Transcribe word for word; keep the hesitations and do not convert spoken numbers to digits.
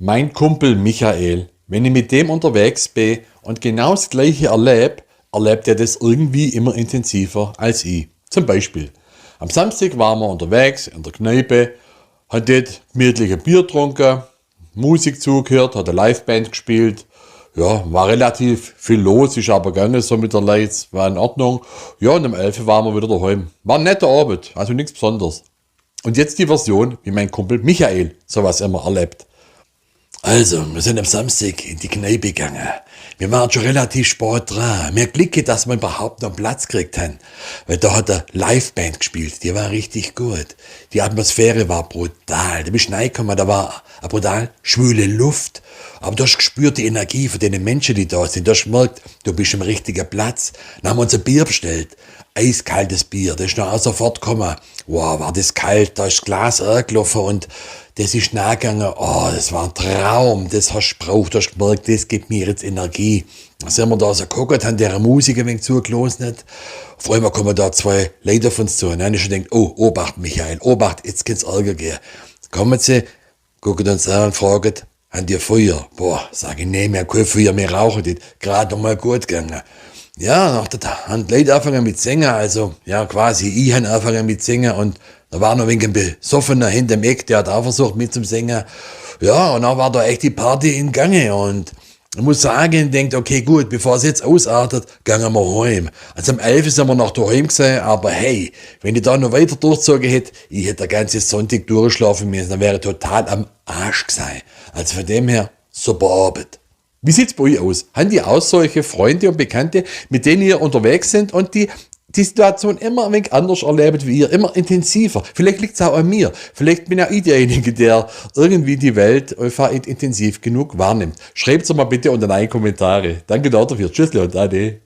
Mein Kumpel Michael, wenn ich mit dem unterwegs bin und genau das Gleiche erlebe, erlebt er das irgendwie immer intensiver als ich. Zum Beispiel, am Samstag waren wir unterwegs in der Kneipe, haben dort gemütlich ein Bier getrunken, Musik zugehört, hat eine Liveband gespielt. Ja, war relativ viel los, ist aber gegangen so mit der Leute, war in Ordnung. Ja, und um elf Uhr waren wir wieder daheim. War ein netter Abend, also nichts Besonderes. Und jetzt die Version, wie mein Kumpel Michael sowas immer erlebt. Also, wir sind am Samstag in die Kneipe gegangen. Wir waren schon relativ spät dran. Wir Glück, dass wir überhaupt noch einen Platz gekriegt haben. Weil da hat eine Liveband gespielt. Die war richtig gut. Die Atmosphäre war brutal. Da bist du reingekommen, da war eine brutal schwüle Luft. Aber du hast gespürt die Energie von den Menschen, die da sind. Du hast gemerkt, du bist am richtigen Platz. Dann haben wir uns ein Bier bestellt. Eiskaltes Bier. Das ist noch auch sofort gekommen. Wow, war das kalt. Da ist das Glas hergelaufen und das ist nachgegangen. Oh, das war ein Traum. Das hast du gebraucht. Du hast gemerkt, das gibt mir jetzt Energie. Dann sind wir da so gehockt, haben der Musik ein wenig zugelost. Auf einmal kommen da zwei Leute auf uns zu. Und dann habe ich schon gedacht, oh, Obacht, Michael, Obacht, jetzt kann es Ärger geben. Kommen sie, gucken uns an und fragen, habt ihr Feuer? Boah, sage ich, nein, wir haben kein Feuer, wir rauchen nicht. Gerade noch mal gut gegangen. Ja, nach der Ta- haben die Leute angefangen mit Singen, also ja, quasi, ich habe angefangen mit Singen und da war noch ein wenig ein Besoffener hinter dem Eck, der hat auch versucht mitzusingen. Ja, und dann war da echt die Party in Gange und ich muss sagen, ich denke, okay, gut, bevor es jetzt ausartet, gehen wir heim. Also um elf Uhr sind wir noch daheim gewesen, aber hey, wenn ich da noch weiter durchgezogen hätte, ich hätte den ganzen Sonntag durchschlafen müssen, dann wäre ich total am Arsch gewesen. Also von dem her, super Abend. Wie sieht es bei euch aus? Habt ihr auch solche Freunde und Bekannte, mit denen ihr unterwegs seid und die die Situation immer ein wenig anders erleben wie ihr, immer intensiver? Vielleicht liegt es auch an mir. Vielleicht bin auch ich derjenige, der irgendwie die Welt einfach in- intensiv genug wahrnimmt. Schreibt es mal bitte unten in die Kommentare. Danke dafür. Tschüss und Ade.